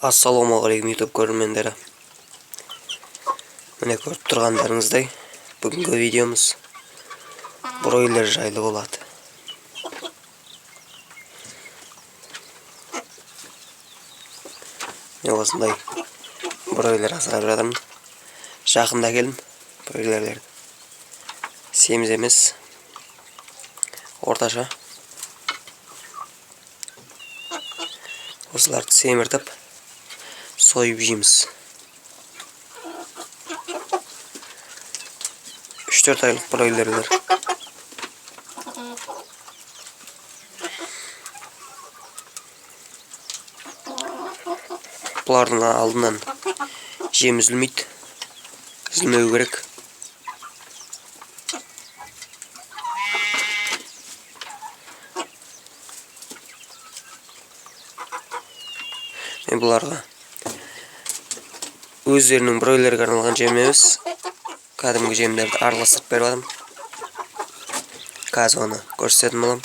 Ассалаумағалейкум, YouTube көрермендері. Міне, көріп тұрғандарыңыздай, бүгінгі видеомыз бройлер жайлы болады. Міне, осындай бройлер асырап жатырмын. Жақында келдім бройлерлерді. Семіз емес, орташа. Осыларды семіртіп, сойып жейміз. 3-4 айлық бройлерлер. Бұлардың алдынан жем үзілмейді. Үзілмеу керек. Мен бұларға өздерінің бройлерге арналған жем емес, кәдімгі жемдерді араластырып беріп жатырмын. Қазір оны көрсететін боламын.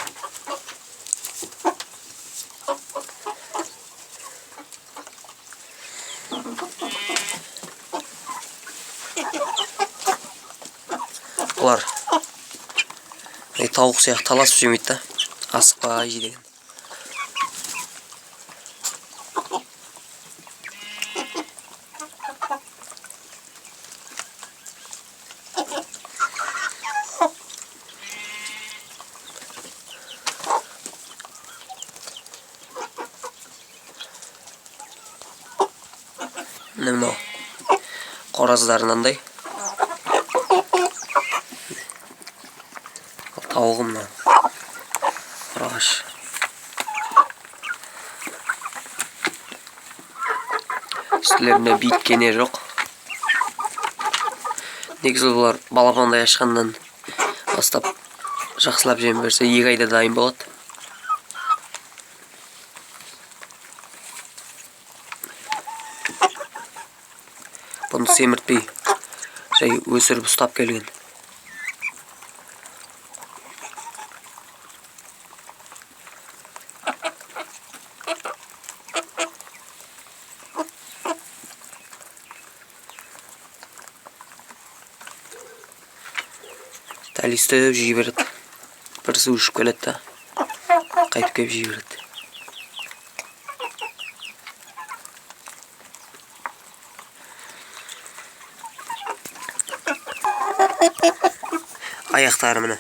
Бұлар тауық сияқты таласып жемейді да, асықпай жейді екен. Міне, мынау қораздары мынандай. Тауығы мынау. Ұрғаш. Үстілерінде бит кене жоқ. Негізі бұлар балапандай ашқаннан бастап жақсылап жем берсе 2 айда дайын болады. Бұны семіртпей жай өсіріп ұстап келген. Дәл өйстіп жей береді. Бір су ішіп келеді да, қайтып келіп жей береді. Аяқтары міне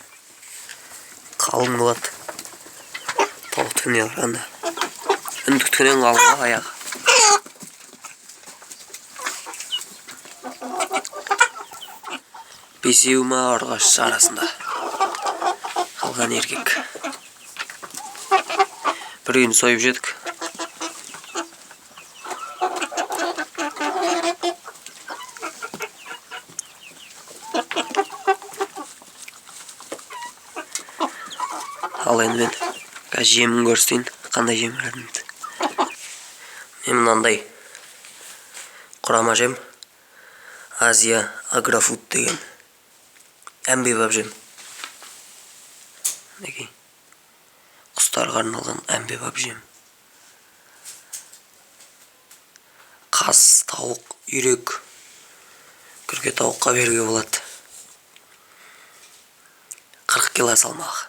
қалың болады. Тауықтікіне қарағанда. Үндіктікінен қалың ғой аяғы. Бесеу ма ұрғашысы арасында қалған еркек. Біреуін сойып жедік. Ал енді мен қазір жемін көрсетейін, қандай жем беретінімді. Мен мынандай құрама жем, Азия Агрофуд деген әмбебап жем. Мінекей, құстарға арналған әмбебап жем. Қаз, тауық, үйрек, күрке тауыққа беруге болады. 40 кило салмағы.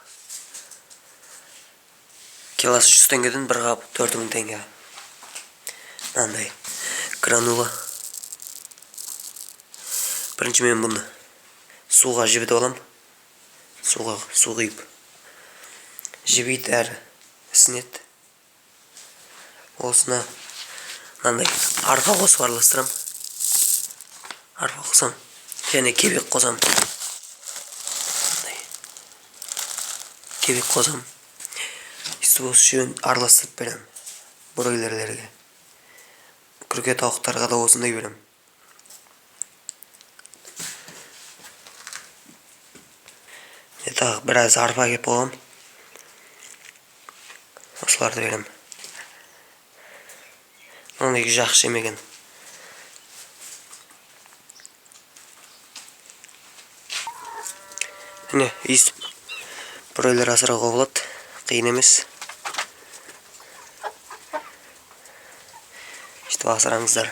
Килосы 100 теңгеден, бір қап 4000 теңге. Мынандай гранула. Бірінші мен бұны суға жібітіп алам. Суға су құйып. Жібиді әрі ісінеді. Осыны мынандай арпа қосып араластырам. Арпа қосам. Және кебек қосам. Мынандай кебек қосам. Өйстіп осы үшеуін араластырып беремін бройлерлерге. Күрке тауықтарға да осындай беремін. Міне, тағы біраз арпа кеп қойғам. Осыларды беремін. Мынау негізі жақсы жемеген. Міне, өйстіп бройлер асырауға болады. Қиын емес. Сөйтіп асыраңыздар.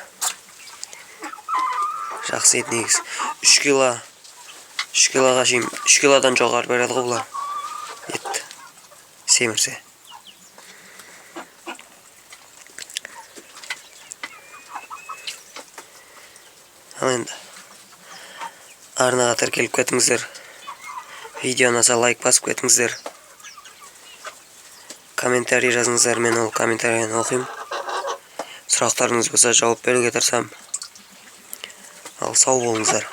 Жақсы ет негізі. 3 кило, 3 килоға шейін, 3 килодан жоғары береді ғой бұлар етті семірсе. Ал енді арнаға тіркеліп кетіңіздер, видео ұнаса, лайк басып кетіңіздер, комментарий жазыңыздар, мен ол комментарийні оқимын. Сұрақтарыңыз болса, жауап беруге тырысамын. Ал сау болыңыздар.